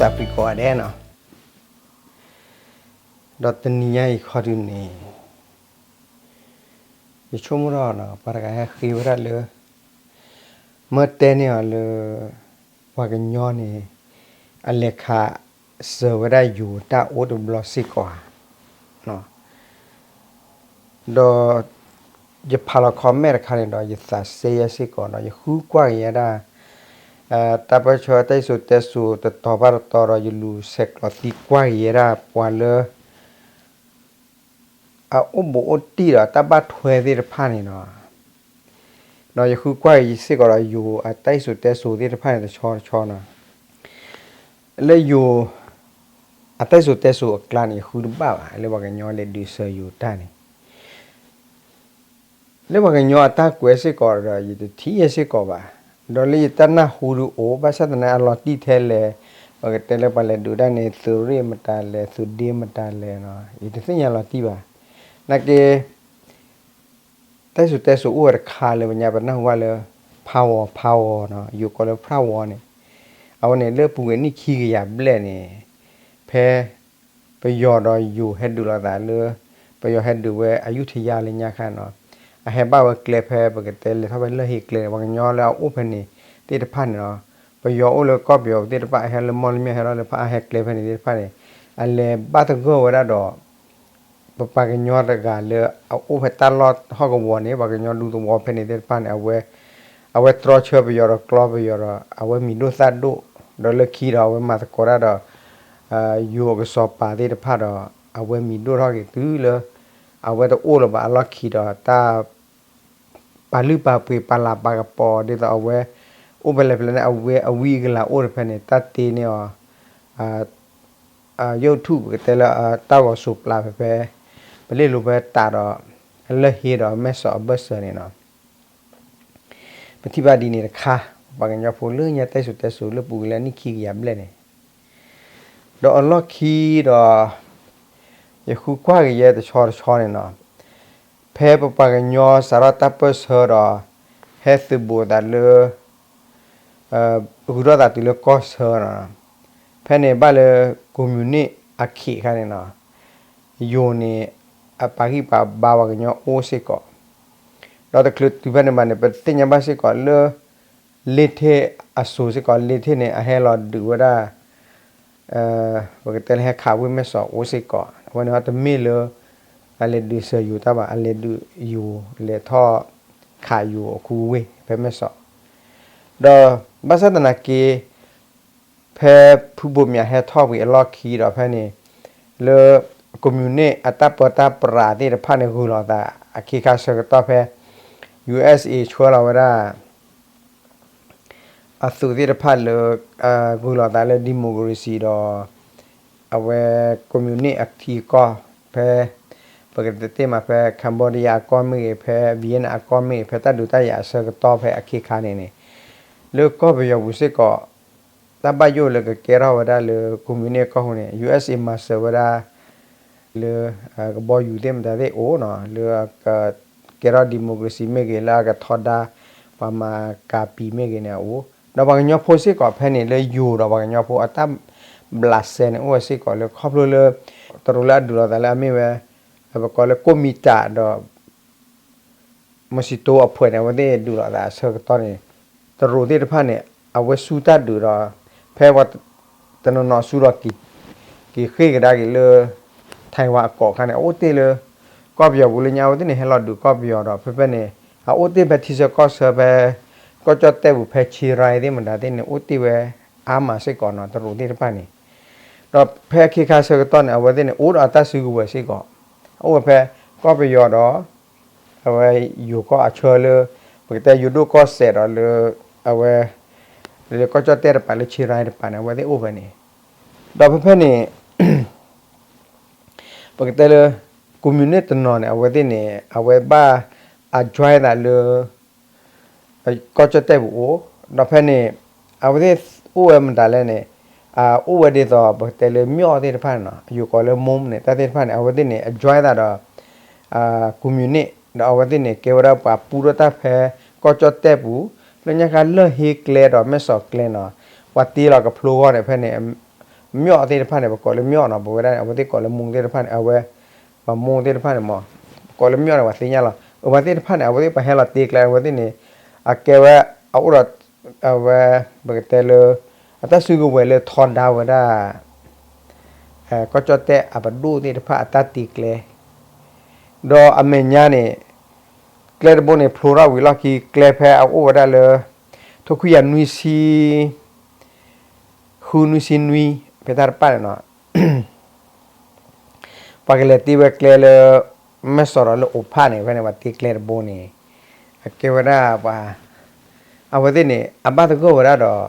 သးပှၢ်ကိးဂၤဒဲးနီၤ, ဒီးတနံၤညါအံၤခီဒုန့ၣ် ယဆိကမိၣ်ထီၣ်နီၤ ပှၤတဂၤဟဲဃ့ဝဲဒၣ်လၢ မၢတဲန့ၢ်အီၤလၢ ပှၤကညီန့ၣ် အလဲၤခးစၢၤဝဲဒၣ်ယိၤတၢ်အိၣ်တဘျီစ့ၢ်ကီးဧါ ဒီးယဖးလီၤ comment တခါန့ၣ်ဒီး ယသးစဲယဲစ့ၢ်ကီးဒီး ယဃုကွၢ်က့ၤယဲဒၣ် တၢ်ပၢၢ်ဆၢတၢ်စံၣ်စိၤတဲစိၤတတီၤဘၣ်တတီၤဒီး ယလူၤဆဲးကျိးသံကွၢ်က့ၤယဲဒၣ် ပှၤလၢ အအိၣ်ဘူးအိၣ်တံၢ်ဒီးတၢ်ဘၣ်ထွဲသ့ၣ်တဖၣ်န့ၣ်နီၤ, ဒီးယဃုကွၢ်က့ၤစ့ၢ်ကီးဒီး ယိၤအတၢ်စံၣ်စိၤတဲစိၤသ့ၣ်တဖၣ်န့ၣ် တဆီတဆီနီၤ, လၢယိၤ အတၢ်စံၣ်စိၤတဲစိၤအကျါန့ၣ် ယဃုတဘၣ်ဘၣ် လၢပှၤကညီလဲၤဒုးစၢၤယိၤတၢ်န့ၣ် လၢပှၤကညီအတၢ်ကွဲးစ့ၢ်ကီးဒီး ယတထံၣ်ယဲစ့ၢ်ကီးဘၣ်, ဒီးလၢယတၢ်နၢ်ဟူဒုးအိၣ် ဘၣ်ဆၣ်သနာ်က့အလီၤတံၢ်ထဲလဲၣ်, ပကတဲလၢပှၤလဲၤဒုးတၢ်န့ၣ် သုးရ့ၣ်မတၤလဲၣ် သုးဒ့မတၤလဲၣ်နီၤ ယတသ့ၣ်ညါလီၤတံၢ်ဘၣ်, နာ်က့ တၢ်စံၣ်စိၤတဲစိၤအိၣ်ဝဲတခါလၢပညါ ပနၢ်ဟူဘၣ်လၢ ဖးဝီၤ ဖးဝီၤနီၤ ယိၤကိးလၢ ဖးဝီၤ န့ၣ်, အဝဲန့ၣ်လၢပူၤကွံာ်နံၣ်ခံကယၤဘျဲၣ်န့ၣ် ဖဲ ပယီၤဒီးယိၤဟဲဒုးလိာ်သးလၢ ပယီၤဟဲဒုးဝဲအယူထယါလၢညါခါနီၤ, အဟဲဘၣ်ဝဲကျဲဖဲပကတဲလဲၤထီၣ်ဖဲလၢၢ်ဟ့ကျဲန့ၣ် ပှၤကညီလၢအအိၣ်ဖဲန့ၣ်သ့ၣ်တဖၣ်န့ၣ်နီၤ, ပယီၤအိၣ်လၢကီၢ်ပယီၤသ့ၣ်တဖၣ် အဟဲလၢမီၢ်လမၠဲၣ် ဟဲထီၣ်လၢဖးအါ ဟဲကျဲဖဲန့ၣ်သ့ၣ်တဖၣ်န့ၣ် အလဲၤဘၣ်သဂၢၢ်ဝဲဒၣ်ဒီး ပပှၤကညီတဂၤလၢအအိၣ်ဖဲတၢ်လီၢ်ဟီၣ်ကဝီၤန့ၣ် ပှၤကညီဒူသဝီဖဲန့ၣ်သ့ၣ်တဖၣ်န့ၣ် အဝဲ အဝဲတြီဆၢပယီၤဒီးကျီပယီၤဒီး အဝဲမံၤဒိၣ်သၣ်ဒိၣ်, ဒီးလၢခံဒီးအဝဲမၤသကိးတၢ်ဒီး ယိၤအကစီၤပၤသ့ၣ်တဖၣ်ဒီး အဝဲမံၤဒိၣ်ထီၣ်က့ၤတုၤလၢ အဝဲတအိၣ်လၢၤဘၣ်အလီၢ်ခံဒီး တၢ် ပာ်လုၢ်ပာ်ပှ့ၤပာ်လၤပာ်ကပီၤ ဒ်သိးအဝဲ အိၣ်ဖဲလဲၣ်ဖဲလဲၣ်န့ၣ် အဝဲအဝံအကလၤအိၣ်တဖဲန့ၣ် တၢ်တ့န့ၢ်အီၤ YouTube ပကတဲလၢတၢ်ဂီၤစိးပျးဖဲဖဲ ပလ့ၣ်လိၤဖဲတးဒီး အလၢၢ်ဟ့ဒီးအမဲာ်စီၤအဘၢၣ်စၢၤန့ၣ်နီၤ, ပထံၣ်ဘၣ်ဒ်န့ၣ်တခါ, ပှၤကညီဖိလၢညါတၢ်စံၣ်စိၤတဲစိၤလၢပူၤကလၢနံၣ်ခံကယၤဘျဲၣ်န့ၣ် ဒီးအလီၢ်ခံဒီး ယဃုကွၢ်က့ၤယဲတဆီတဆီန့ၣ်နီၤ, ဖဲပပှၤကညီစးထီၣ်တၢ်ပၢၢ်ဆၢဒီး ဟဲသုးဘူးသးလၢ ဂုၤထီၣ်သးတုၤလၢကီၢ်ဆၢနီၤ, ဖဲန့ၣ်ဘၣ်လၢ communist အခ့အခါန့ၣ်နီၤ, ယိၤန့ၣ် အပာ်ဂံၢ်ပာ်ဘါပှၤကညီအိၣ်စ့ၢ်ကီး, ဒီးတချုးတုၤဖဲန့ၣ်ဘၣ်န့ၣ် ပသ့ၣ်ညါဘၣ်စ့ၢ်ကီးလၢ လ့ထ့ၣ်အစိၤစ့ၢ်ကီး လ့ထ့ၣ်န့ၣ် အဟဲလီၤဒုးဝဲဒၣ် ပကတဲလၢဟဲခးဝ့ၢ်မဲာ်စီၤအိၣ်စ့ၢ်ကီး, အဝဲန့ၣ်တမ့ၢ်လၢ အလဲၤဒုးစၢၤယိၤတၢ်ဘၣ်, အလဲၤဒုးယိၤလဲၤထီၣ်ခးယိၤအခူဝ့ၢ်ဖဲမဲာ်စီၤ, ဒီးဘၣ်ဆၣ်သနာ်က့ ဖဲဖုဘိးမၠးဟဲထီၣ်ဝံၤအလီၢ်ခံဒီးဖဲန့ၣ် လၢ communist အတၢ်ပၢတၢ်ပြးသ့ၣ်တဖၣ်န့ၣ် ဂုၤလီၤသးအခ့ခါဆၢကတီၢ်ဖဲ USA ဆှၢလီၤဝဲဒၣ် အသုးသ့ၣ်တဖၣ်လၢ ဂုၤလီၤသးလၢ democracy ဒီး အဝဲ communist အထံအကီၢ် ဖဲ ပကတဲတ့ၢ်မးဖဲ Cambodia အကီၢ်မ့ၢ်ဂ့ၤ ဖဲ Vietnam အကီၢ်မ့ၢ်ဂ့ၤ ဖဲတၢ်ဒုးတၢ်ယၤအဆၢကတီၢ်ဖဲအခ့ခါန့ၣ်န့ၣ် လၢကီၢ်ပယီၤပူၤစ့ၢ်ကီး တၢ်ဘၣ်ယိၣ်လၢကကဲထီၣ်ဝဲဒၣ်လၢ communist အကီၢ်ပူၤန့ၣ် USA မၤစၢၤဝဲဒၣ် လၢ ကဘီယူၤသ့ၣ်မတၤသ့ၣ်အိၣ်နီၤ လၢ ကဲထီၣ် democracy မ့ၢ်ဂ့ၤ လၢအကထီဒါ ပှၤမၤကၤပံၤမ့ၢ်ဂ့ၤန့ၣ်အအိၣ်, ဒီးပှၤကညီဖိစ့ၢ်ကီးဖဲန့ၣ်လၢယိၤဒီးပှၤကညီဖိအတၢ်ဘျးစဲန့ၣ် အိၣ်ဝဲစ့ၢ်ကီးလၢခီဖျိလၢ တရူးလၢအဒုးလိာ်သးလၢအမ့ၢ်ဝဲ ပကိးလၢကိၣ်မံၤတၢ်ဒီး မီၤစံတိအဖှဲးန့ၣ် အဝဲသ့ၣ်ဒုးလိာ်သးအဆၢကတီၢ်န့ၣ် တရူးသ့ၣ်တဖၣ်န့ၣ် အဝဲဆူၣ်တၢ်ဒုးဒီး ဖဲပှၤ တနီၤနီၤဆူဒီး က့ၤဃ့ၢ်ကဒါက့ၤလၢ Taiwan အကိးခါန့ၣ် အအိၣ်တ့ၢ်လၢ ကီၢ်ပယီၤပူၤလၢညါ အဝဲသ့ၣ်န့ၣ် ဟဲလီၤဒုးကီၢ်ပယီၤဒီး ဖဲဖဲန့ၣ် အအိၣ်တ့ၢ်ဖဲထံဆၢကီၢ်ဆၢဖဲ ကီၢ်ကၠီၣ်တဲၣ်ပူၤဖဲ Chiang Rai သ့ၣ်မတၤသ့ၣ်န့ၣ် အိၣ်တ့ၢ်ဝဲအါမးစ့ၢ်ကီးနီၤ တရူးသ့ၣ်တဖၣ်န့ၣ် ဒီးဖဲအခ့ခါဆၢကတီၢ်န့ၣ် အဝဲသ့ၣ်န့ၣ် အိၣ်ဒီးအတၢ်စုကဝဲၤစ့ၢ်ကီး အအိၣ်ဝဲဖဲ ကီၢ်ပယီၤဒီး အဝဲယိၤကီၢ်အဆၢလၢ ပကတဲယိၤဒိၣ်ကီၢ်စဲၣ်ဒီးလၢ အဝဲ လၢကီၢ်ကၠီၣ်တဲၣ်တပၤလၢ Chiang Rai တပၤန့ၣ် အဝဲသ့ၣ်အိၣ်ဖဲန့ၣ် ဒီးဖဲဖဲန့ၣ် ပကတဲလၢ communist တနီၤန့ၣ် အဝဲသ့ၣ်န့ၣ် အဝဲဘၣ်အ join သးလၢ ကီၢ်ကၠီၣ်တဲၣ်ပူၤအိၣ် ဒီးဖဲန့ၣ် အဝဲသ့ၣ်အိၣ်ဝဲမတၤလဲၣ်န့ၣ် အိၣ်ဝဲဒ်သိးပကတဲလၢ မျီၣ် သ့ၣ်တဖၣ်န့ၣ်နီၤ ယိၤကိးလၢ Mon န့ၣ် တၢ်သ့ၣ်တဖၣ်န့ၣ် အဝဲသ့ၣ်န့ၣ် အ join သးဒီး communist ဒီးအဝဲသ့ၣ်န့ၣ် ကဲဝဲဒၣ်ပှၤပူထီၣ်တၢ်ဖဲ ကီၢ်ကၠီၣ်တဲၣ်ပူၤ လၢညါခါလၢၢ်ဟ့ကျဲဒီးမဲာ်စီၤကျဲနီၤ ပှၤတ့လီၤကဖျိဂီၢ်န့ၣ် ဖဲန့ၣ် မၠီၣ်သ့ၣ်တဖၣ်န့ၣ် ပကိးလၢမၠီၣ်နီၤ, ပဝဲဒၣ်န့ၣ် အဝဲသ့ၣ်ကိးလၢမူသ့ၣ်တဖၣ်န့ၣ် အဝဲ ပှၤမူသ့ၣ်တဖၣ်န့ၣ်မး, ပကိးလၢမၠီၣ်န့ၣ် ပှၤသ့ၣ်ညါလီၤ. အဝဲသ့ၣ်တဖၣ်န့ၣ် အဝဲသ့ၣ်ပှၤဟဲလီၤတ့ကျဲ အဝဲသ့ၣ်န့ၣ် အကဲဝဲ အအိၣ်ဒီး အဝဲ ပကတဲလၢ အတၢ်စုကဝဲၤလၢထီဒါဝဲဒၣ် ကီၢ်ကၠီၣ်တဲၣ်အပဒိၣ်သ့ၣ်တဖၣ်အတၢ်တ့ကျဲ ဒီးအမဲာ်ညါန့ၣ် ကျဲတဘိန့ၣ် ဖျိထီၣ်ဝံၤလီၢ်ခံ ကျဲဖဲအအိၣ်ဝဲဒၣ်လၢ ထိခွံကယၤနွံဆံ ဃုနွံဆံနွံ ဖဲတၢ်တပာ်န့ၣ်နီၤ ပှၤကလဲၤတ့ဝဲကျဲလၢ မဲၢ်စီၤဒီးလၢအိၣ်ဖးန့ၣ် ဖဲန့ၣ် ပှၤတ့ကျဲတဘိန့ၣ် အကဲဝဲဒၣ်ပှၤ အဝဲသ့ၣ်န့ၣ် အဘၣ်သဂၢၢ်ဝဲဒၣ်ဒီး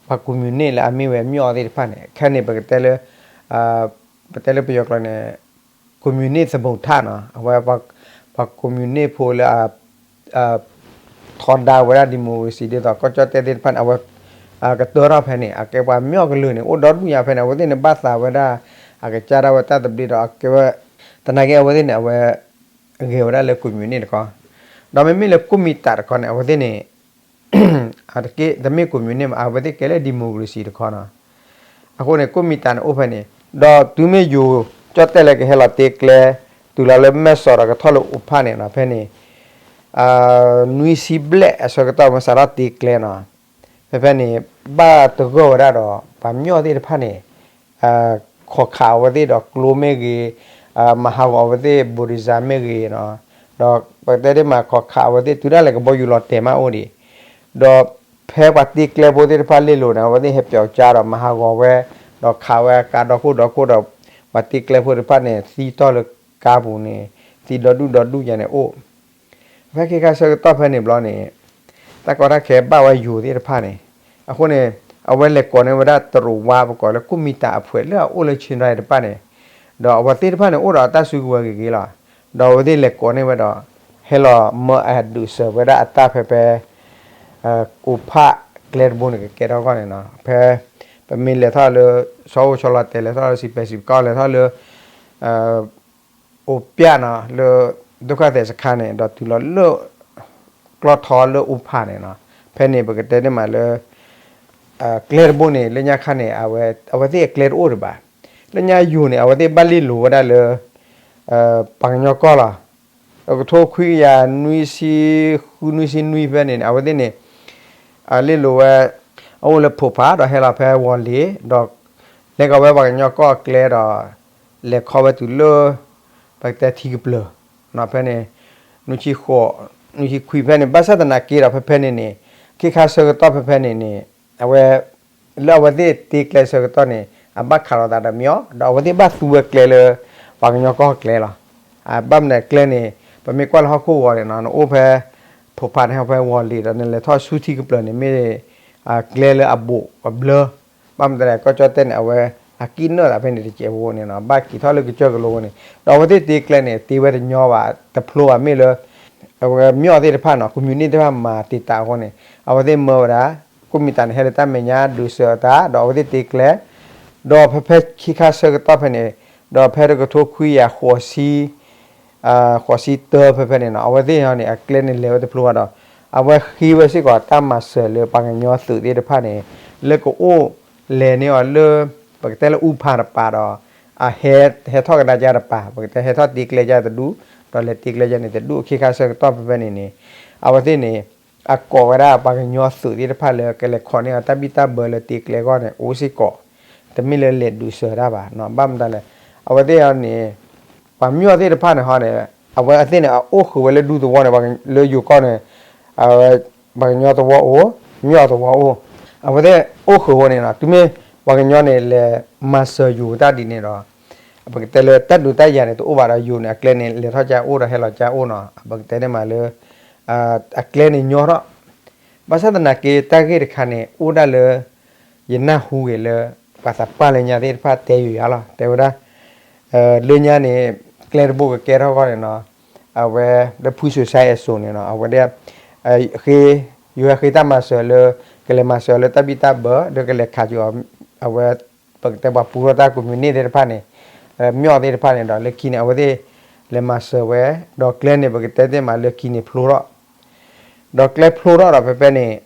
ပှၤ communist လၢအမ့ၢ်ဝဲမၠီၣ်သ့ၣ်တဖၣ်န့ၣ် ခဲန့ၣ် ပကတဲလၢ ပတဲလၢပယီၤကျိာ်န့ၣ် communist သမုတ်ထးနီၤ အဝဲ ပှၤ communist ဖိလၢ ထီဒါဝဲဒၣ် democracy ဒ်သိးကီၢ်ကၠီၣ်တဲၣ်သ့ၣ်တဖၣ်န့ၣ် အဝဲ ကတၢၢ်ထီၣ်ဖဲန့ၣ် အကဲပှၤမၠီၣ်ကလုာ်န့ၣ် အိၣ်ဒီဒူၣ်ညါဖဲန့ၣ် အဝဲသ့ၣ်န့ၣ် ဘၣ်သးဝဲဒၣ် အကစၢ်ဒၣ်ဝဲတၢ်သဘျ့ဒီး အကဲဝဲ သနာ်က့အဝဲသ့ၣ်န့ၣ် အဝဲ ဂဲၤဝဲဒၣ်လၢ communist တခီ ဒီးမ့မ့ၢ်လၢကိၣ်မံၤတၢ်တခီန့ၣ် အဝဲသ့ၣ်န့ၣ် အတက့ၢ် တမ့ၢ် communist မး အဝဲသ့ၣ်ကဲလၢ democracy တခီနီၤ အဃိန့ၣ် ကိၣ်မံၤတၢ်န့ၣ်အိၣ်ဖဲန့ၣ် ဒီးတုၤမ့ၢ်ယိၤကၠီၣ်တဲၣ်လၢကဟဲလီၤတ့ကျဲ တုၤလီၤလၢမဲၢ်စီၤဒီးကထီၣ်လၢအိၣ်ဖးန့ၣ်နီၤ ဖဲန့ၣ် နွံဆံဘျဲၣ်အဆၢကတီၢ်မ့ၢ်စးထီၣ်တ့ကျဲနီၤ ဖဲဖဲန့ၣ် ဘၣ်သဂၢၢ်ဝဲဒၣ်ဒီး ပှၤမၠီၣ်သ့ၣ်တဖၣ်န့ၣ် ခိးခးအဝဲသ့ၣ်ဒီးကျိမ့ၢ်ဂ့ၤ, မၤဟးဂီၤအဝဲသ့ၣ် ဘူရံၤစၤ မ့ၢ်ဂ့ၤနီၤ, ဒီးပတဲဒ်မး ခိးခးအဝဲသ့ၣ် တုၤဒၣ်လဲာ်ကဘီယူၤလီၤတဲာ်မးအိၣ်ဒံး, ဒီးဖဲပှၤတ့ကျဲဖိသ့ၣ်တဖၣ်လ့ၣ်လိၤန့ၣ် အဝဲသ့ၣ်ဟဲပၠီကၠါဒီးမၤဟးဂီၤဝဲ, ဒီးခးဝဲကါဒီခိၣ်ဒီခိၣ်ဒီး ပှၤတ့ကျဲဖိတဖၣ်န့ၣ် သံတီၢ်လၢကါပူၤန့ၣ် သံဒီဒူၣ်ဒီဒူၣ်ယါန့ၣ်အိၣ် ဖဲခ့ခါဆၢကတီၢ်ဖဲန့ၣ်ဘျီန့ၣ် တၢ်ကီတၢ်ခဲဘၣ်ဝဲယိၤသ့ၣ်တဖၣ်န့ၣ်, အဃိန့ၣ် အဝဲလဲၤကိးန့ၢ်ဝဲဒၣ်တရူးဝါ ပကိးလၢကိၣ်မံၤတၢ်အဖှဲးလၢအအိၣ်လၢ Chiang Rai တဖၣ်န့ၣ်, ဒီးအဝဲသ့ၣ်တဖၣ်န့ၣ် အိၣ်ဒီးအတၢ်စုကဝဲၤဂ့ၤဂ့ၤလီၤ. ဒီးအဝဲသ့ၣ်လဲၤကိးန့ၢ်ဝဲဒီး ဟဲလီၤမၢအဒုးစၢၤဝဲဒၣ်အတၢ်ဖဲဖဲ အိၣ်ဖးကျဲတဘိန့ၣ် ကကဲထီၣ်ဂီၢ်န့ၣ်နီၤ, ဖဲ ပမ့ၢ်လဲၤထီၣ်လၢ ဆီအိၣ်ဆီလီၤတဲာ် လဲၤထီၣ်လၢစံးပဲစံးကီၢ် လဲၤထီၣ်လၢ အိၣ်ပျၢ်နီၤ လၢ ဒုက္ခသည်စခန်း န့ၣ် ဒီးတုၤလီၤလၢ ကျီၢ်ထီလၢအူဖးန့ၣ်နီၤ, ဖဲန့ၣ် ပကတဲန့ၢ်မးလၢ ကျဲတဘိန့ၣ် လၢညါခါန့ၣ် အဝဲသ့ၣ်အကျဲတအိၣ်ဒံးဘၣ်. လၢညါယိၤန့ၣ် အဝဲသ့ၣ်ဘၣ်လ့ၣ်လိၤဝဲဒၣ်လၢ ပှၤကညီကီၢ်လီၤ. တကထိခွံကယၤနွံဆံဃု နွံဆံနွံဖဲန့ၣ် အဝဲသ့ၣ်န့ၣ် လ့ၣ်လိၤဝဲ အအိၣ်လၢဖိးဖး ဒီးဟဲလီၤဖဲဝီၤလ့ၤ ဒီး လဲၤကီးဝဲပှၤကညီကီၢ်အကျဲဒီး လဲၤခီဝဲတုၤလၢ ပကတဲထံကပျၢၤ ဖဲန့ၣ် နွံဆံဃိး နွံဆံခွံဖဲန့ၣ် ဘၣ်ဆၣ်သနာ်က့ဒီး ဖဲဖဲန့ၣ်န့ၣ် ခ့ခါဆၢကတီၢ်ဖဲဖဲန့ၣ်န့ၣ် အဝဲ လၢအဝဲသ့ၣ်တ့ကျဲဆၢကတီၢ်န့ၣ် အဘၣ်ခးလိာ်သးဒီးမ့ၢ်အီၤ ဒီးအဝဲသ့ၣ်ဘၣ်သူဝဲကျဲလၢ ပှၤကညီကီၢ်ကျဲလီၤ. ဘၣ်မနုၤကျဲန့ၣ် ပမ့ၢ်ကွၢ်လၢဟီၣ်ခိၣ်ဂီၤန့ၣ်နီၤ နအိၣ်ဖဲ ဖိးဖးန့ၣ် ဟဲဖဲဝီၤလ့ၤဒီး နလဲၤထီၣ်ဆူထံကပျၢၤန့ၣ် မ့ၢ် ကျဲလၢအဘူးအဘျၢ ဘၣ်မနုၤလဲၣ် ကီၢ်ကၠီၣ်တဲၣ်န့ၣ် အဝဲ အကံၣ်နၢၣ်သးဖဲန့ၣ်တစဲးဖိန့ၣ်နီၤ ဘၣ်က့ၤထီၣ်လၢကစၢၢ်ကလိဝဲန့ၣ် ဒီးအဝဲသ့ၣ်တ့ကျဲန့ၣ် တ့ဝဲတညီဘၣ် တဖျိဘၣ်မ့ၢ်လၢ အဝဲမၠီၣ်သ့ၣ်တဖၣ်နီၤ communist သ့ၣ်တဖၣ်မၤတံာ်တာ်အဃိန့ၣ် အဝဲသ့ၣ်မၢဝဲဒၣ် ကိၣ်မံၤတၢ်န့ၣ် ဟဲလၢတၢ်မဲာ်ညါဒုးစၢၤအသး ဒီးအဝဲသ့ၣ်တ့ကျဲ ဒီးဖဲဖဲခံခါဆၢကတီၢ်ဖဲန့ၣ် ဒီးဖဲတကထိခွံကယၤဃိးဆံ ဃိးဆံတၢဖဲဖဲန့ၣ်နီၤ အဝဲသ့ၣ်န့ၣ် အကျဲန့ၣ်လဲၤဝဲတဖျိဘၣ်ဒီး အဝဲဃ့ဝဲစ့ၢ်ကီးတၢ်မၤစၢၤလၢပှၤကညီသုးသ့ၣ်တဖၣ်န့ၣ် လၢကအိၣ်လဲၤန့ၢ်အီၤလၢ ပကတဲလၢအူဖးတပၤဒီး အဟဲ ဟဲထီၣ်ကဒါကါတပၤ ပကတဲဟဲထီၣ်တ့ကျဲကါတဒူၣ် ဒီးလဲၤတ့ကျဲကါန့ၣ်တဒူၣ် ခ့ခါဆၢကတီၢ်ဖဲဖဲန့ၣ်န့ၣ် အဝဲသ့ၣ်န့ၣ် အကိးဝဲဒၣ်ပှၤကညီသုးသ့ၣ်တဖၣ်လၢကလဲၤခီန့ၢ်အီၤတၢ်ဘံၣ်တၢ်ဘၢလၢတ့ကျဲဂီၢ်န့ၣ် အိၣ်စ့ၢ်ကီး တမ့ၢ်လၢလဲၤဒုးစၢၤတၢ်ဘၣ် ဘၣ်မတၤလဲၣ် အဝဲသ့ၣ်န့ၣ် ပှၤမၠီၣ်သ့ၣ်တဖၣ်န့ၣ်ဟီန့ၣ် အဝဲသ့ၣ်န့ၣ် အအိၣ်ဃုာ်ဝဲလၢဒူသဝီန့ၣ် လၢယိၤကီၢ်န့ၣ် ပှၤကညီသဝီအိၣ် မၠီၣ်သဝီအိၣ် အဝဲသ့ၣ်အိၣ်ဃုာ်ဝဲန့ၣ်နီၤ တုၤမ့ၢ်ပှၤကညီန့ၣ် လဲၤမၤစၢၤယိၤတၢ်ဒ်န့ၣ်ဒီး ပကတဲလၢတၢ်ဒုးတၢ်ယၤန့ၣ် တအိၣ်ဘၣ်ဒီးယိၤန့ၣ် အကျဲန့ၣ် လဲၤထီၣ်ကၠါအိၣ်ဒီးဟဲလီၤကၠါအိၣ်နီၤ ပကတဲန့ၣ်မးလၢ အကျဲန့ၣ်ညီထီၣ် ဘၣ်ဆၣ်သနာ်က့ တၢ်ဂ့ၢ်တခါန့ၣ် အိၣ်ဒၣ်လၢ ယနၢ်ဟူဂ့ၤလၢ ပှၤသးပှၢ်လၢညါသ့ၣ်တဖၣ်တဲယိၤယၤလီၤ တဲဝဲဒၣ် လၢညါန့ၣ် ကျဲတဘိကကဲထီၣ်ဂီၢ်န့ၣ်နီၤ အဝဲ လၢဖုစိၤဆါအစိၤန့ၣ်နီၤ အဝဲဒၣ် ဃ့ ယိၤဟဲဃ့တၢ်မၤစၢၤလၢ ကလဲၤမၤစၢၤလၢတၢ်ဘံၣ်တၢ်ဘၢ ဒီးကလဲၤခးက့ၤအီၤ အဝဲ ပကတဲပှၤပူထီၣ်တၢ် communist သ့ၣ်တဖၣ်န့ၣ် မၠီၣ်သ့ၣ်တဖၣ်န့ၣ်ဒီး လၢခံန့ၣ် အဝဲသ့ၣ် လဲၤမၤစၢၤဝဲ ဒီးကျဲန့ၣ် ပကတဲသ့ၣ်မးလၢခံန့ၣ်ဖျိထီၣ် ဒီးကျဲဖျိထီၣ်ဒီးဖဲဖဲန့ၣ်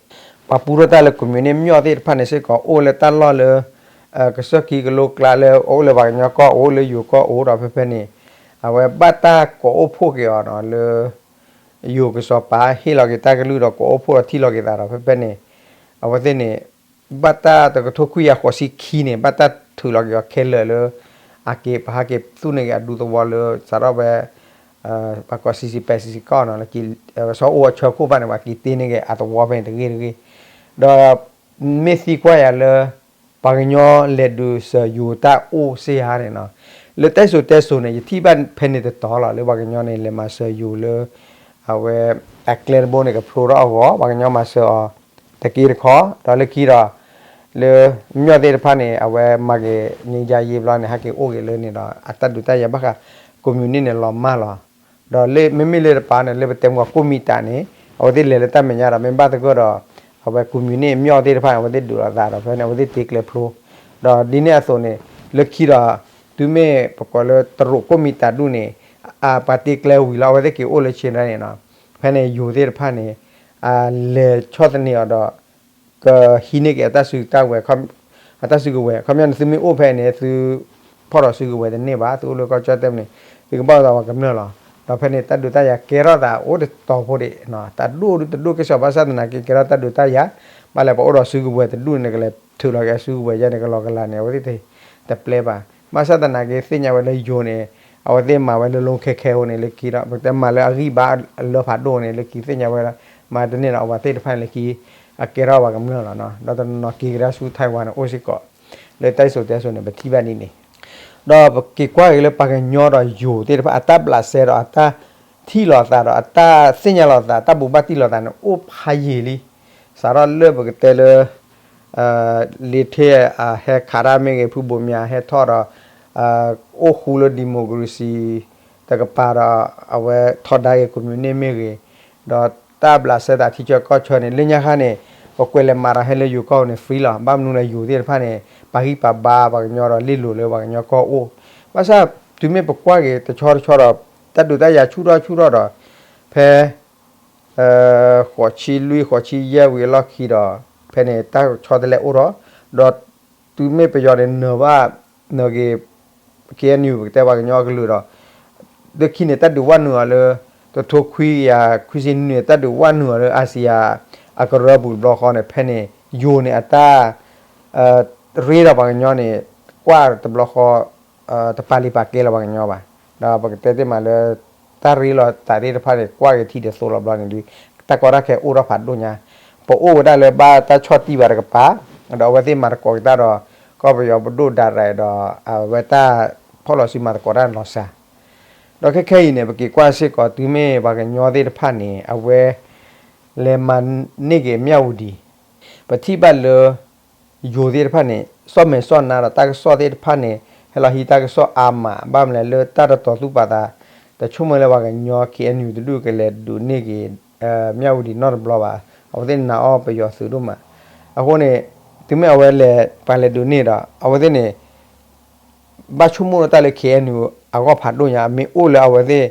ပှၤပူထီၣ်တၢ်လၢ communist မၠီၣ်သ့ၣ်တဖၣ်န့ၣ်စ့ၢ်ကီး အိၣ်လၢတၢ်လီၢ်လၢ ကစၢၢ်ခံကလိကျါလၢအအိၣ်လၢပှၤကညီကီၢ်အိၣ် လၢယိၤကီၢ်အိၣ်ဒီး ဖဲဖဲန့ၣ် အဝဲဘၣ်တၢ်ကိးအိၣ်ဖှိၣ်က့ၤအီၤနီၤ လၢ ယိၤကစီၤပၤဟ့ၣ်လီၤက့ၤတၢ်ကလုၢ်ဒီးကိးအိၣ်ဖှိၣ်ဒီးထံၣ်လီၤက့ၤသးဒီး ဖဲဖဲန့ၣ် အဝဲသ့ၣ်န့ၣ် ဘၣ်တၢ်တကထိခွံကယၤဃိးဆံခံန့ၣ် ဘၣ်တၢ်ထုးလီၤက့ၤအီၤခဲလၢာ်လၢ အက့ၤပဟဲက့ၤသူၣ်န့ၢ်က့ၤအဒူသဝီလၢ စးထီၣ်ဖဲ ပှၤကိး စံးစံးပဲး စံးစံးကီၢ်နီၤ လၢက့ၤ စီၤအိၣ်အဆၢခိၣ်ဖဲန့ၣ် ပှၤက့ၤတ့န့ၢ်က့ၤအသဝီဖဲန့ၣ်တဂ့ၢ်တဂ့ၢ်, ဒီး မ့ၢ်သံကွၢ်ယၤလၢ ပှၤကညီလဲၤဒုးစၢၤယိၤတၢ်အိၣ်စ့ၢ်ဧါန့ၣ်နီၤ, လၢတၢ်စံၣ်စိၤတဲစိၤန့ၣ် ယထံၣ်ဘၣ်ဖဲန့ၣ်တတီၤလီၤ လၢပှၤကညီန့ၣ် လဲၤမၤစၢၤယိၤလၢ အဝဲ အကျဲတဘိန့ၣ် ကဖျိထီၣ်အဂီၢ် ပှၤကညီမၤစၢၤအီၤ တက့တခီ ဒီးလၢခံဒီး လၢ မျီၣ်သ့ၣ်တဖၣ်န့ၣ် အဝဲမၤက့ၤ န့ၣ်ယါယ့ဘျီန့ၣ် ဟဲက့ၤအိၣ်က့ၤလၢန့ၣ်ဒီး အတၢ်ဒုးတၢ်ယၤဘၣ်ဃး ကိးမံၤနံၣ်န့ၣ် လီၤမၢ်လီၤ. ဒီးလၢမ့မ့ၢ်လၢတပၤန့ၣ် လၢပတဲမ့ၢ်ကိၣ်မံၤတၢ်န့ၣ် အဝဲသ့ၣ်လဲၤလၢတၢ်မဲာ်ညါဒီး မ့ၢ်ဘၣ်သဂၢၢ်ဒီး အဝဲကိးမံၤနံၣ်မျီၣ်သ့ၣ်တဖၣ်န့ၣ် အဝဲသ့ၣ်ဒုးလိာ်သးဒီး ဖဲန့ၣ် အဝဲသ့ၣ်တ့ကျဲဖျိ ဒီးဒ်န့ၣ်အသိးန့ၣ် လၢခံဒီး တုၤမ့ၢ်ပကိးလၢတရူးကိၣ်မံၤတၢ်ဒူၣ်န့ၣ် ပှၤတ့ကျဲဝံၤလီၤ အဝဲသ့ၣ်က့ၤအိၣ်လၢဆ့ဒၢန့ၣ်နီၤ, ဖဲန့ၣ်ယိၤသ့ၣ်တဖၣ်န့ၣ် လဲၤဆီၣ်သနံးအီၤဒီး ကဟံးန့ၢ်က့ၤအတၢ်စုကဝဲၤ, အတၢ်စုကဝဲၤ ခီပညီန့ၣ် သုမ့ၢ်အိၣ်ဖဲန့ၣ် သု ဖီၣ်ဒီးစုကဝဲၤတန့ၢ်ဘၣ်, သုအိၣ်လၢကီၢ်ကၠီၣ်တဲၣ်န့ၣ် သုကဘၣ်အိၣ်သးပှၤကမျၢၢ်လီၤ. ဒီးဖဲန့ၣ် တၢ်ဒုးတၢ်ယၤကဲထီၣ်သးအိၣ်တတီၤဖိဒံး, တၢ်ဒိၣ်ဒုတဒိၣ်ကဲစ့ၢ် ဘၣ်ဆၣ်သနာ်က့ ကဲထီၣ်တၢ်ဒုးတၢ်ယၤ, ဘၣ်လဲၣ် ပှၤအိၣ်ဒီးစုကဝဲၤတဒူၣ်န့ၣ် ကလဲၤထုးလီၤက့ၤအစုကဝဲၤယဲန့ၣ် ကလီၤကလၤန့ၣ် အဝဲသ့ၣ်တပျဲဘၣ်. ဘၣ်ဆၣ်သနာ်က့ သ့ၣ်ညါဝဲလၢယိၤန့ၣ် အဝဲသ့ၣ်မၤဝဲလၢ လီၢ်ခဲခဲအိၣ်န့ၣ် လၢခံဒီး ပကတဲမၤလၢအဂံၢ်ဘါအလၢဖးဒိၣ်န့ၣ် လၢခံသ့ၣ်ညါဝဲလီၤ, မၤတန့ၢ်ဒီး အဝဲသ့ၣ်တဖၣ်န့ၣ်လၢခံ အကဲထီၣ်ပှၤကမျၢၢ်လီၤနီၤ, ဒီးတနီၤနီၤက့ၤကဒါဆူ Taiwan န့ၣ် အိၣ်စ့ၢ်ကီး လၢတၢ်စံၣ်စိၤတဲစိၤန့ၣ် ပထံၣ်ဘၣ်ဒ်န့ၣ် ဒီးပက့ၤကွၢ်က့ၤလၢပှၤကညီဒီးယိၤသ့ၣ်တဖၣ် အတၢ်ဘျးစဲဒီးအတၢ်ထံၣ်လိာ်သးဒီးအတၢ်သ့ၣ်ညါလိာ်သး တၢ်ဘူးဘၣ်တံၢ်လိာ်သးန့ၣ် အိၣ်ဖးယံာ်လံ. စးထီၣ်လၢပကတဲလၢ လ့ထဲ အဟဲခးတၢ်မ့ၢ်ဂ့ၤ ဖုဘိးမၠးဟဲထီၣ်ဒီး အိၣ်ဃူလၢ democracy တကပၤဒီး အဝဲထီဒါက့ၤ communist မ့ၢ်ဂ့ၤ, ဒီးတၢ်ဘျးစဲသးထံဆၢကီၢ်ဆၢန့ၣ် လၢညါခါန့ၣ် ပကွဲးလဲၤမၤဒီးဟဲလၢယိၤကီၢ်န့ၣ် free လီၤ. ဘၣ်မနုၤလဲၣ် ယိၤသ့ၣ်တဖၣ်န့ၣ် ပာ်ဂံၢ်ပာ်ဘါပှၤကညီဒီး လ့လိာ်လၢပှၤကညီကီၢ်အိၣ်, ဘၣ်ဆၣ် တုၤမ့ၢ်ပကွၢ်က့ၤတဆီတဆီဒီး တၢ်ဒုးတၢ်ယၤဆူၣ်ထီၣ်ဆူၣ်ထီၣ်ဒီး ဖဲ ဃိးဆံလွံၢ် ဃိးဆံယဲၢ်ဝံၤအလီၢ်ခံဒီး ဖဲန့ၣ် တၢ်ဆီတလဲအိၣ်ထီၣ်, ဒီးတုၤမ့ၢ်ပယီၤန့ၣ် နၢၤဘၣ် နၢၤက့ၤ KNU ပကတဲပှၤကညီအကလုာ်ဒီး လၢခံန့ၣ် တၢ်ဒုးဝဲနုာ်အီၤလၢ တထိခွံကယၤခွံဆံနွံန့ၣ် တၢ်ဒုးဝဲနုာ်အီၤလၢအစံယၤ အကရၢပူၤတဘျီဃီန့ၣ် ဖဲန့ၣ် ယိၤန့ၣ် အတၢ် ရ့ဒီးပှၤကညီန့ၣ် ကွၢ်တဘျီဃီ တပာ်လံာ်ပာ်ကဲလၢပှၤကညီဘၣ်. ဒီးပကတဲသ့မးလၢ တၢ်ရ့လိာ်သးသ့ၣ်တဖၣ်န့ၣ် ကွၢ်က့ၤထံဒ်သိးလီၤဘျီန့ၣ်ဒီး တၢ်ကီတၢ်ခဲအိၣ်ထီၣ်ဖးဒိၣ်ညါ, ပအိၣ်ဝဲဒၣ်လၢဘၣ်တၢ်ဆီၣ်တံၢ်ဘၣ်တကပၤ, ဒီးအဝဲသ့ၣ်မၤသကိးက့ၤတၢ်ဒီး ကီၢ်ပယီၤပဒိၣ် direct ဒီး အဝဲတၢ်ဖီၣ်လီၤစုမၤသကိးတၢ်လီၤစှၤ, ဒီးခဲခဲအံၤန့ၣ် ပက့ၤကွၢ်စ့ၢ်ကီး တုၤမ့ၢ်ပှၤကညီသ့ၣ်တဖၣ်န့ၣ် အဝဲ လဲၤမၤန့ၢ်က့ၤမၠၣ်ဝတံၤ ပထံၣ်ဘၣ်လၢ ယိၤသ့ၣ်တဖၣ်န့ၣ် စီၣ်မဲာ်စီၣ်နါဒီးတၢ်ကစီၣ်သ့ၣ်တဖၣ်န့ၣ် ဟဲလီၤဟံးတၢ်ကစီၣ်အါမး ဘၣ်မနုၤလဲၣ်လၢတၢ်တတီၤသူၣ်ပာ်သး တဆိကမိၣ်လၢပှၤကညီ KNU တဒူၣ်ကလဲၤဒုးန့ၢ်က့ၤ မၠၣ်ဝတံၤနီတဘျီဘၣ်. အဝဲသ့ၣ်နာ်အီၤပယီၤသုးဒိၣ်မး. အဃိန့ၣ် တုၤမ့ၢ်အဝဲလဲၤ ပှၤလဲၤဒုးန့ၢ်ဒီး အဝဲသ့ၣ်န့ၣ် ဘၣ်ဆိကမိၣ်ဒီးတၢ်လၢ KNU အဂီၢ်ဖးဒိၣ်ညါ မ့ၢ်အိၣ်လၢအဝဲသ့ၣ်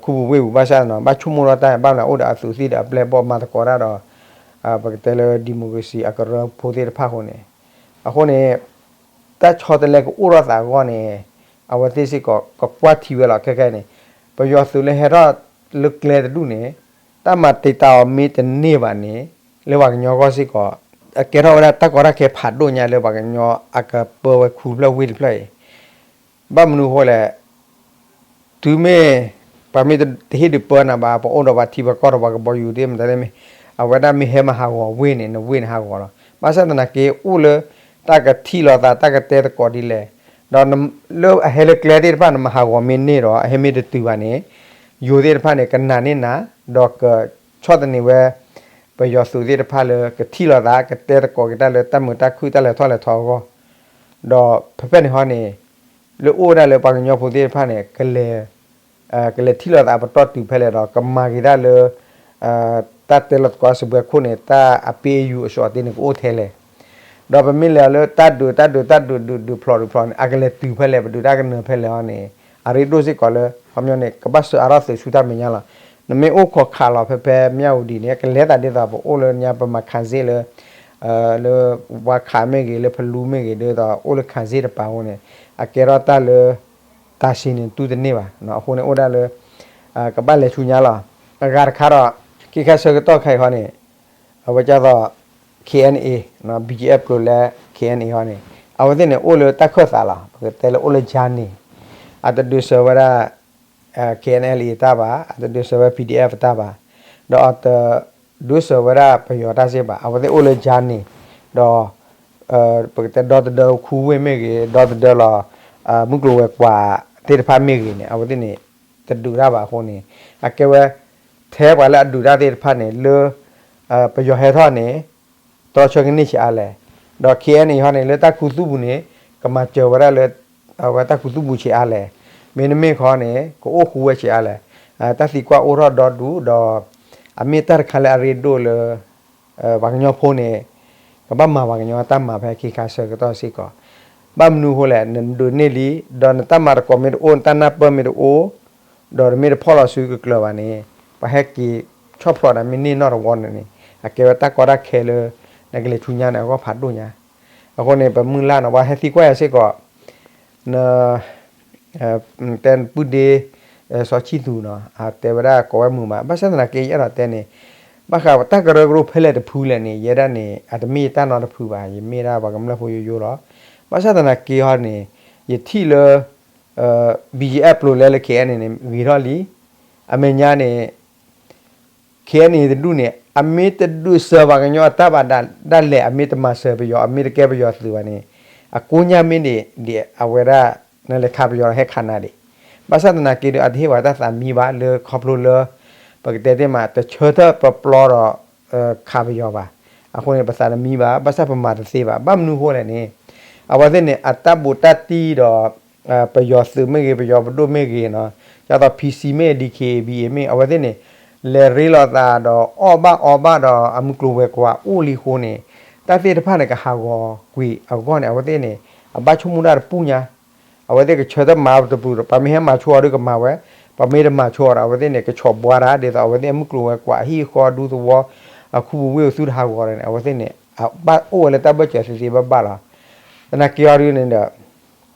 ခူပူၤဝ့ၢ်ပူၤဘၣ်ဆၣ်နီၤ ဘၣ်ဆိကမိၣ်ဒီးတၢ် ဘၣ်မနုၤအိၣ်ဒီးအသုးသ့ၣ်ဒီးအပျဲၢ်ဘီၣ်မၤသကိးတၢ်ဒီး ပကတဲလၢ democracy အကရၢဖိသ့ၣ်တဖၣ်အဃိန့ၣ်, အဃိန့ၣ် တၢ်ဆီတလဲကအိၣ်ထီၣ်သးအဂီၢ်န့ၣ် အဝဲသ့ၣ်စ့ၢ်ကီး ကကွၢ်ထံဝဲလီၤ ခဲခဲအံၤန့ၣ် ပယီၤသုးလၢဟဲထီၣ်လၢကျဲတဒူၣ်န့ၣ် တၢ်မၤတံာ်တာ်အီၤမ့ၢ်တန့ၢ်ဘၣ်န့ၣ် လၢပှၤကညီအဂီၢ်စ့ၢ်ကီး အကဲထီၣ်ဝဲဒၣ်တၢ်ကီတၢ်ခဲဖးဒိၣ်ညါလၢပှၤကညီအကပၢဝဲခူတဖျၢၣ်ဝ့ၢ်တဖျၢၣ်အံၤ ဘၣ်မနုၤအဃိလဲၣ်, တုၤမ့ၢ် ပှၤမ့ၢ်တဟ့ၣ်ဒုးပၢနၤဘၣ် ပအိၣ်ဒီးပှၤထံပှၤကီၢ်ဒီးပှၤကဘီယူၤသ့ၣ်မတၤသ့ၣ်မ့ၢ် အဝဲဒၣ်မ့ၢ်ဟဲမၤဟးဂီၤဝ့ၢ်န့ၣ် နဝ့ၢ်န့ၣ်ဟးဂီၤလီၤ. ဘၣ်ဆၣ်သနာ်က့အိၣ်လၢ တၢ်ကထံၣ်လိာ်သး တၢ်ကတဲသကိးဒ်လဲၣ်, ဒီးလၢအဟဲလၢကျဲသ့ၣ်တဖၣ် နမၤဟးဂီၤမ့ၢ်န့ၢ်ဒီး အဟဲမ့ၢ်တတုၤဘၣ်န့ၣ် ယိၤသ့ၣ်တဖၣ်န့ၣ် ကနာ်န့ၢ်နၤ ဒီးကဆီၣ်သနံးဝဲ ပယီၤသုးသ့ၣ်တဖၣ်လၢကထံၣ်လိာ်သး ကတဲသကိးက့ၤတၢ်လၢတၢ်မုာ်တၢ်ခုၣ် တၢ်လဲၤထီၣ်လဲၤထီအဂီၢ်, ဒီးဖဲဖဲန့ၣ်ဟီန့ၣ် လၢအိၣ်ဝဲဒၣ်လၢပှၤကညီဖိသ့ၣ်တဖၣ်န့ၣ် ကလဲၤ ကလဲၤထံၣ်လိာ်သးအပတီၢ်တုၤဖဲလဲၣ်ဒီး ကမၤက့ၤတၢ်လၢ တၢ်တဲလီၤသကိးစပွဲခိၣ်န့ၣ် တၢ်အပ့ၢ်အယူၢ်အစီၤအတ့န့ၣ် ကအိၣ်ထဲလဲၣ်, ဒီးပမ့ၢ်လဲၤအီၤလၢတၢ်ဒုး တၢ်ဒုး တၢ်ဒုး ဒုး ဒုးဖျိး ဒုးဖျိးန့ၣ် အကလဲၤတုၤဖဲလဲၣ် ပဒုးတၢ်ကနၢၤဖဲလဲၣ်အီၤန့ၣ် အရ့ဒိၣ်စ့ၢ်ကီးလၢ ခီပညီန့ၣ် ကဘၣ်စၢအါထီၣ်သုးဆူတၢ်မဲာ်ညါလီၤ. နမ့ၢ်အိၣ်ခိးခးလီၤဖဲဖဲမၠၣ်ဝတံၤန့ၣ် ကလဲၤသးဒ်သိးပအိၣ်လၢညါ ပမၤခးစ့ၣ်လၢ လၢဝါခးမ့ၢ်ဂ့ၤ လၢဖလူမ့ၢ်ဂ့ၤ ဒ်သိးအိၣ်လၢခးစ့ၣ်တပၤအဃိန့ၣ် အကဲထီၣ်တၢ်လၢ တၢ်စံးန့ၣ်တူၢ်တန့ၢ်ဘၣ်. အဃိန့ၣ်အိၣ်ဒၣ်လၢ ကဘၣ်လဲၤဆူညါလီၤ. အဂၤတခါဒီး ခဲခါဆၢကတီၢ်ခါအံၤဃီန့ၣ် အဝဲကၢ်သိး KNA, BGF ကျိၤလဲ KNA ဃီန့ၣ် အဝဲသ့ၣ်န့ၣ်အိၣ်လၢတၢ်ခၢၣ်သးလီၤ. ပကတဲလၢအိၣ်လၢ journey, အတဒုးစၢၤဝဲဒၣ် KNLA တၢ်ဘၣ်, အတဒုးစၢၤဝဲ PDF တၢ်ဘၣ်, ဒီးအတဒုးစၢၤဝဲဒၣ်ပယီၤတၢ်စ့ၢ်ဘၣ်. အဝဲသ့ၣ်အိၣ်လၢ journey, ဒီး ပကတဲဒီသဒၢခူဝ့ၢ်မ့ၢ်ဂ့ၤ, ဒီသဒၢလီၤ မုၢ်ကျိၤဝဲၤကွာ်သ့ၣ်တဖၣ်မ့ၢ်ဂ့ၤန့ၣ် အဝဲသ့ၣ်န့ၣ် တဒုးတၢ်ဘၣ်အဃိန့ၣ် အကဲဝဲ ထဲပှၤလၢအဒုးတၢ်သ့ၣ်တဖၣ်န့ၣ် လၢ ပယီၤဟဲထီၣ်န့ၣ် တြီဆၢကန့ၢ်ဆံးအါလဲၣ်, ဒီး KNA ဟီန့ၣ် လၢတၢ်ခူသူၣ်ပူၤန့ၣ် ကမၤစၢၤဝဲဒၣ်လၢ အဝဲတၢ်ခူသူၣ်ပူၤဆံးအါလဲၣ်, မ့တမ့ၢ်ခီန့ၣ် ကအိၣ်ဃူဝဲဆံးအါလဲၣ်, တၢ်သံကွၢ်အိၣ်ထီၣ်ဒီဒူၣ်ဒီး အမ့ၢ်တၢ်တခါလၢအရ့ဒိၣ်လၢ ပှၤကညီဖိန့ၣ် ကဘၣ်မၤပှၤကညီတၢ်မၤဖဲခဲခါဆၢကတီၢ်စ့ၢ်ကီး, ဘၣ်မနုၤအဃိလဲၣ် နဒုးန့ၢ်လံ, ဒီးနတၢ်မၤသကိးမ့ၢ်တအိၣ်, နတၢ်နၢ်ပၢၢ်မ့ၢ်တအိၣ်, ဒီးနမ့ၢ်တဖီၣ်လီၤစုကကျၢၤဘၣ်န့ၣ် ပှၤဟဲက့ၤဆီၣ်ဖျိးနၤမ့ၢ်န့ၢ်နီၢ်တဝီန့ၣ်န့ၣ် အကဲဝဲတၢ်ကီတၢ်ခဲလၢ နကလဲၤဆူညါန့ၣ် အဂီၢ်ဖးဒိၣ်ညါ. အဃိန့ၣ် ပမုၢ်လၢ်န့ၣ် ပှၤဟဲသံကွၢ်ယၤစ့ၢ်ကီး န တဲပုၢ်ဒ့ စီၤဆံၣ်သူးနီၤ အတဲဝဲဒၣ်ကိးဝဲမုာ်မး, ဘၣ်ဆၣ်သနာ်က့ ယအဲၣ်ဒိးတဲန့ၣ် ဘၣ်ဃးတၢ်ကရၢကရိဖဲလဲၣ်တဖုလဲၣ်န့ၣ် ယဲဒၣ်န့ၣ် အတမ့ၢ်ယတၢ်နီတဖုဘၣ်, ယမ့ၢ်ဒၣ်ပှၤကမျၢၢ်ဖိယိယိလီၤ. ဘၣ်ဆၣ်သနာ်က့ဟီန့ၣ် ယထံၣ်လၢ ဘံယအဲၣ်ပျိၤလဲလၢ ခဲအံၤန့ၣ်န့ၣ် ဂ့ၤထီၣ်လံ. အမဲာ်ညါန့ၣ် ခဲအံၤန့ၣ်တဒူၣ်န့ၣ် အမ့ၢ်တဒုးစၢၤပှၤကညီအတၢ်ဘၣ်ဒၣ်လဲာ်, အမ့ၢ်တမၤစၢၤပယီၤ, အမ့ၢ်တကဲပယီၤသုးဘၣ်န့ၣ် အကိးညါမ့ၢ်န့ၣ် ဒ်အဝဲဒၣ် နလဲၤခးပယီၤဒီးဟဲခးနၤဒံး. ဘၣ်ဆၣ်သနာ်က့ဒီး အတဟ့ၣ်ပှၤတၢ်သးမံဘၣ်လၢခီဖျိလၢ ပကတဲသ့မး တဆၢထၢၣ်ပျီပျီဒီး ခးပယီၤဘၣ်. အဃိန့ၣ် ပသးတမံဘၣ်, ဘၣ်ဆၣ်ပမၤတသ့ဘၣ်. ဘၣ်မနုၤအဃိလဲၣ်န့ၣ် အဝဲသ့ၣ်န့ၣ် အတၢ်ဘူးတၢ်တံၢ်ဒီး ပယီၤသုးမ့ၢ်ဂ့ၤ, ပယီၤပဒိၣ်မ့ၢ်ဂ့ၤနီၤ, ဒ်သိး PC မ့ၢ် DKBA မ့ၢ် အဝဲသ့ၣ်န့ၣ် လဲၤရ့လိာ်သးဒီး အီၣ်ဘၣ်အီဘၣ်ဒီး အမုၢ်ကျိၤဝဲၤကွာ်အိၣ်လံအဃိန့ၣ် တၢ်သ့ၣ်တဖၣ်န့ၣ် ကဟးဂီၤကွံာ်အဂီၢ်န့ၣ် အဝဲသ့ၣ်န့ၣ် အဘၣ်ဆိကမိၣ်တၢ်တပူၤညါ. အဝဲသ့ၣ်ကဆၢထၢၣ်မၤတပူၤဒီး ပှၤမ့ၢ်ဟဲမၤဆိအီၤဒီးကမၤဝဲ, ပှၤမ့ၢ်တမၤဆိအီၤဒီး အဝဲသ့ၣ်န့ၣ် ကဆီၣ်ဘှါတၢ် ဒ်သိးအဝဲသ့ၣ်အမုၢ်ကျိၤဝဲၤကွာ် အဟံၣ်အဃီဒူသဝီ အခူပူၤဝ့ၢ်အသူတဟးဂီၤဒီးန့ၣ် အဝဲသ့ၣ်န့ၣ် ဘၣ်အိၣ်ဝဲလၢတၢ်ဘၢၣ်စၢၤသ့သ့ဘၣ်ဘၣ်လီၤ. သနာ်က့အီၤဒ်န့ၣ်ဒီး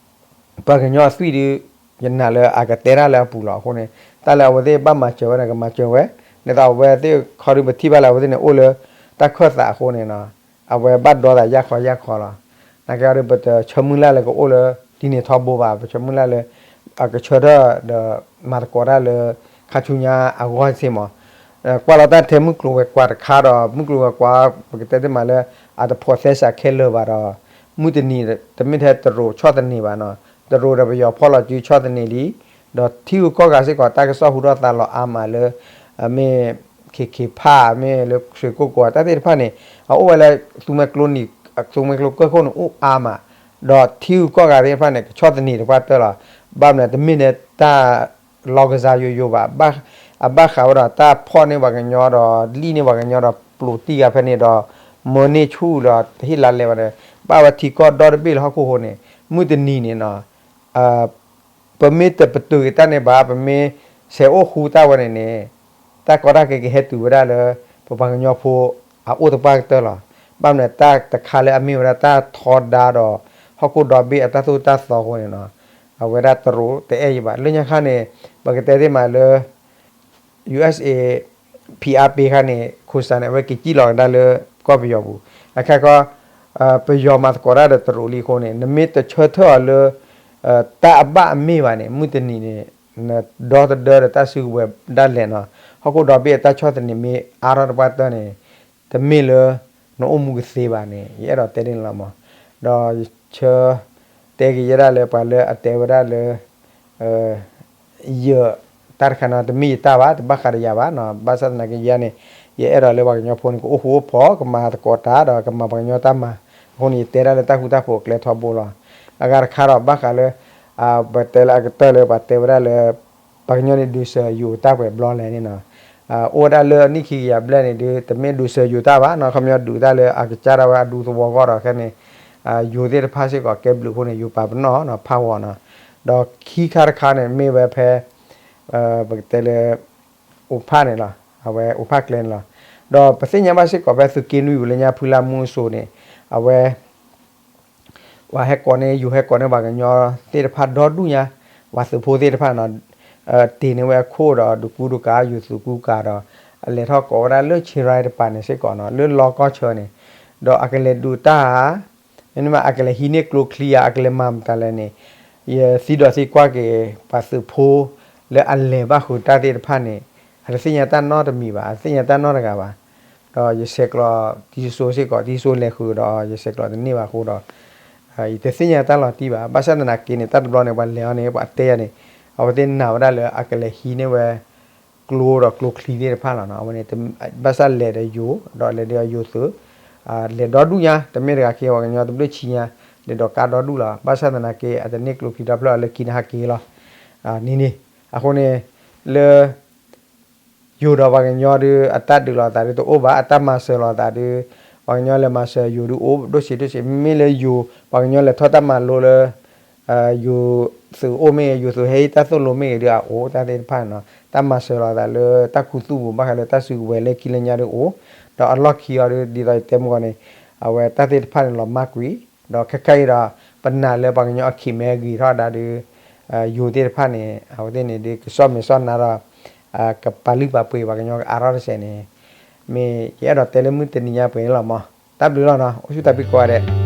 ပှၤကညီအသွံၣ်ဒုး ယနာ်လၢအကတဲတၢ်လၢအပူၤလီၤ. အဃိန့ၣ် တၢ်လၢအဝဲသ့ၣ်ဘၣ်မၤစၢၤဝဲန့ၣ် ကမၤစၢၤဝဲ, ဒ်သိးအဝဲသ့ၣ်ခီဒုး ပထံၣ်ဘၣ်လၢအဝဲသ့ၣ်န့ၣ် အိၣ်လၢတၢ်ခၢၣ်သးအဃိန့ၣ်နီၤ အဝဲဘၣ်ဒီသးယၢ်ခီယၢ်ခီလီၤ. သနာ်က့အီၤဒုး ပတဆၢမုၢ်လၢ်လၢကအိၣ်လၢ ဒ်န့ၣ်ထီဘိဘၣ်. ပဆၢမုၢ်လၢ်လၢ အကဆၢထၢၣ်ဒီး မၤသကိးတၢ်လၢ ခါဆူညါအဂီၢ်သ့မး. ကွၢ်လီၤတၢ်ထဲမုၢ်ကျိၤဝဲၤကွာ်တခါဒီး မုၢ်ကျိၤဝဲၤကွာ် ပကတဲသ့မးလၢ အတဖိးသဲစးခဲလၢာ်ဘၣ်ဒီး မုၢ်တနံၤ တမ့ၢ်ထဲတရူးဆီၣ်သနံးဘၣ်နီၤ, တရူးဒီးပယီၤဖီၣ်လီၤစုဆီၣ်သနံးလံ, ဒီးထံဂုၤကီၢ်ဂၤစ့ၢ်ကီး တၢ်ကစီၣ်ဟူထီၣ်သါလီၤအါမးလၢ မ့ၢ် ခ့ခ့ဖၣ် မ့ၢ်လၢဆွ့ၣ်ကိၢ်ကိး တၢ်သ့ၣ်တဖၣ်န့ၣ် အအိၣ်ဝဲလၢ သူမှဲကျိနံၤ သူမှဲကျိကၢၢ်ခိၣ်န့ၣ် အိၣ်အါမး, ဒီးထံဂုၤကီၢ်ဂၤသ့ၣ်တဖၣ်န့ၣ် ကဆီၣ်သနံးတပှၢ်တၢၢ်လီၤ. ဘၣ်မနုၤ တမ့ၢ်လၢတၢ် လီၤကစၢ်ယိာ်ယိာ်ဘၣ်, အဘၣ်ဃးဝဲဒီးတၢ်ဖီၣ်န့ၢ်ပှၤကညီဒီး လံၣ်န့ၢ်ပှၤကညီဒီး ပျိးတံၢ်ဂၤဖဲန့ၣ်ဒီး မၢန့ၢ်ဆူၣ်ဒီး တဟ့ၣ်လါလဲဘၣ်ဒီး ဘၣ်ဝဲထံကီၢ်ဒီတဘ့ၣ်လၢဟီၣ်ခိၣ်ဖိန့ၣ် မုၢ်တနံၤန့ၣ်နီၤ ပမ့ၢ်တပတုာ်က့ၤတၢ်န့ၣ်ဘၣ်, ပမ့ၢ်ဆဲးအိၣ်ဃူတၢ်ဝဲန့ၣ်န့ၣ် တၢ်ကီတၢ်ခဲကဟဲတုၤဝဲဒၣ်လၢ ပပှၤကညီဖိအအိၣ်တပှၢ်ကတၢၢ်လီၤ. ဘၣ်မနုၤ တၢ်တခါလၢအမ့ၢ်ဝဲဒၣ်တၢ်ထီဒါဒီး ဟီၣ်ခိၣ်ဒီဘ့ၣ်အတၢ်သိၣ်တၢ်သီအဃိန့ၣ်နီၤ အဝဲဒၣ်တရူးတအဲၣ်ယံၤဘၣ်. လၢညါခါန့ၣ် ပကတဲသ့မးလၢ ယူၢ်အ့းအ့း ဖိအားပေးခါန့ၣ် ခိၣ်စတၢၣ်န့ၣ် အဝဲက့ၤစံၣ်လီၤကဒါလၢကီၢ်ပယီၤပူၤ, အခါခီ ပယီၤမၤသကိးတၢ်ဒီးတရူးလံအဃိန့ၣ် နမ့ၢ်တဆၢထၢၣ်အီၤလၢ တၢ်အဘၣ်အမ့ၢ်ဘၣ်န့ၣ် မုၢ်တနံၤန့ၣ် နဒီသဒၢဒီးတၢ်စုကဝဲၤဒၣ်လဲာ်နီၤ, ဟီၣ်ခိၣ်ဒီဘ့ၣ်အတၢ်ဆီၣ်သနံးမ့ၢ်အါထီၣ်တပှၢ်တၢၢ်န့ၣ် တမ့ၢ်လၢ နအိၣ်မူကသ့ဘၣ်န့ၣ် ယအဲၣ်ဒိးတဲန့ၣ်လီၤမး. ဒီးယဆၢ တဲက့ၤယဲဒၣ်လၢပှၤလၢအတဲဝဲဒၣ်လၢ ယ တၢ်တခါန့ၣ် တမ့ၢ်ယတၢ်ဘၣ်, တဘၣ်ဃးဒီးယၤဘၣ်နီၤ. ဘၣ်ဆၣ်သနာ်က့ယဲန့ၣ် ယအဲၣ်ဒိးလၢပှၤကညီဖိန့ၣ် ကအိၣ်ဃူအိၣ်ဖိး ကမၤပှၤကညီတၢ်မၤ, အဃိန့ၣ် ယတဲဒၣ်လၢတၢ်ဃူတၢ်ဖိးအကျဲထီဘိလီၤ. အဂၤတခါဒီး ဘၣ်ဃးလၢ ပတဲလၢအကတၢၢ်လၢပှၤတဲဝဲဒၣ်လၢ ပှၤကညီန့ၣ်ဒုးစၢၤယိၤတၢ်ပှဲၤဘျီလဲၣ်န့ၣ်နီၤ. အိၣ်ဝဲဒၣ်လၢအနံၣ်ခံကယၤဘျဲၣ်န့ၣ်ဒုး တမ့ၢ်ဒုးစၢၤယိၤတၢ်ဘၣ်နီၤ, ခီပညီဒုးတၢ်လၢအကစၢ်ဒၣ်ဝဲအဒူသဝီအဂီၢ်ဒီးခဲန့ၣ် ယိၤသ့ၣ်တဖၣ်စ့ၢ်ကီးကဲဘျုးအဃိန့ၣ် ယိၤပာ်ပနီၣ်နီၤ ဖးဂီၤနီၤ. ဒီးခံခါတခါန့ၣ် မ့ၢ်ဝဲဖဲ ပကတဲလၢ အိၣ်ဖးန့ၣ်လီၤ, အဝဲအိၣ်ဖးကျဲန့ၣ်လီၤ. ဒီးပသ့ၣ်ညါဘၣ်စ့ၢ်ကီးဖဲသုးက့နွံပူၤလၢညါဖုလါမူအစိၤန့ၣ် အဝဲ ပှၤဟဲကိးန့ၢ် ယိၤဟဲကိးန့ၢ်ပှၤကညီသ့ၣ်တဖၣ်ဒီဒူၣ်ညါ, ပှၤသုးဖိသ့ၣ်တဖၣ်နီၤ, တ့ၢ်န့ၢ်ဝဲအခိၣ်ဒီးဒုးကူဒုးကၤ ယိၤသုးကူကၤဒီး အလဲၤထီၣ်ကိးဝဲဒၣ်လၢ Chirai တပၤန့ၣ်စ့ၢ်ကီးနီၤ, လၢလီကီၢ်ဆၢန့ၣ်, ဒီးအကလဲၤဒုးတၢ်ဧါ, မ့တမ့ၢ်အကလဲၤဟံးန့ၢ်ကျိချံဧါ, အကလဲၤမၤမတၤလဲၣ်န့ၣ်, ယသံဒီးသံကွၢ်က့ၤ ပှၤသုးဖိလၢအလဲၤဘၣ်ဃုာ်တၢ်သ့ၣ်တဖၣ်န့ၣ် အတသ့ၣ်ညါတၢ်နီတမံၤဘၣ်, အတသ့ၣ်ညါတၢ်နီတဂၤဘၣ်. ဒီးယဆဲးကျိးတံၤစိစ့ၢ်ကီး, တံၤစိလဲၤဃုာ်ဒီး ယဆဲးကျိးတန့ၢ်ဘၣ်အဃိဒီး ယတသ့ၣ်ညါတၢ်လီၤတံၢ်ဘၣ်. ဘၣ်ဆၣ်သနာ်က့န့ၣ် တၢ်တဘျီန့ၣ် ပှၤလဲၤအီၤန့ၣ် ပှၤတဲယၤန့ၣ် အဝဲသ့ၣ်နာ်ဝဲဒၣ်လၢအကလဲၤဟံးန့ၢ်ဝဲ ကျိဒီးကျိချံသ့ၣ်တဖၣ်လီၤနီၤ. အဝဲန့ၣ် ဘၣ်ဆၣ်လဲၤဒီးယိၤ, ဒီးလဲၤဒီးယိၤသုး, လဲၤဒီဒူၣ်ညါ, တမ့ၢ်တဂၤခံ ပှၤကညီတဘျုးဆံညါ, လဲၤဒီးကါဒီဒူၣ်လီၤ. ဘၣ်ဆၣ်သနာ်က့ အတန့ၢ်ကျိချံဒီဖျၢၣ်လၢခံန့ၣ်ဟဲက့ၤလီၤ. န့ၣ်န့ၣ်, အဃိန့ၣ် လၢ ယိၤဒီးပှၤကညီဒုး အတၢ်ဒုးလီၤသးဒုးတအိၣ်ဘၣ်, အတၢ်မၤစၢၤလီၤသးဒုး ပှၤကညီလဲၤမၤစၢၤယိၤဒုးအိၣ်ဒိၣ်ဆံးဒိၣ်ဆံး, မ့မ့ၢ်လၢယိၤ ပှၤကညီလဲၤထီၣ်တၢ်မၤလိလၢ ယိၤသုးအိၣ်မ့ၢ်ဂ့ၤ, ယိၤသုးဟဲဟ့ၣ်တၢ်သိၣ်လိမ့ၢ်ဂ့ၤဒုးအအိၣ်, တၢ်သ့ၣ်တဖၣ်န့ၣ်နီၤ, တၢ်မၤစၢၤလီၤသးလၢတၢ်ခူသူၣ်ပူၤ ဘၣ်ဃးလၢတၢ်စုကဝဲၤလၢခံလၢညါဒုးအိၣ်, ဒီးအလီၢ်ခံအီၤဒုး ဒ်သိးယတဲမုၢ်ဂီၤန့ၣ် အဝဲတၢ်သ့ၣ်တဖၣ်န့ၣ်လီၤမၢ်ကွံာ်, ဒီးခဲခါအံၤဒီး ပနာ်လၢပှၤကညီအခံးမဲဂ့ၤထီၣ်ဒၣ်ဒုး ယိၤသ့ၣ်တဖၣ်န့ၣ် အဝဲသ့ၣ်န့ၣ်ဒုး ကစီၣ်မဲာ်စီၣ်နါဒီး ကပာ်လုၢ်ပာ်ပှ့ၤပှၤကညီကအါထီၣ်တစဲးန့ၣ်, မ့ၢ်ယအဲၣ်ဒိးတဲလၢမုၢ်တနံၤညါပှဲၤန့ၣ်လီၤမး, တၢ်ဘျုးလီၤနီၤ, အိၣ်ဆူၣ်တၢ်ဘျုးကိးဂၤဒဲး.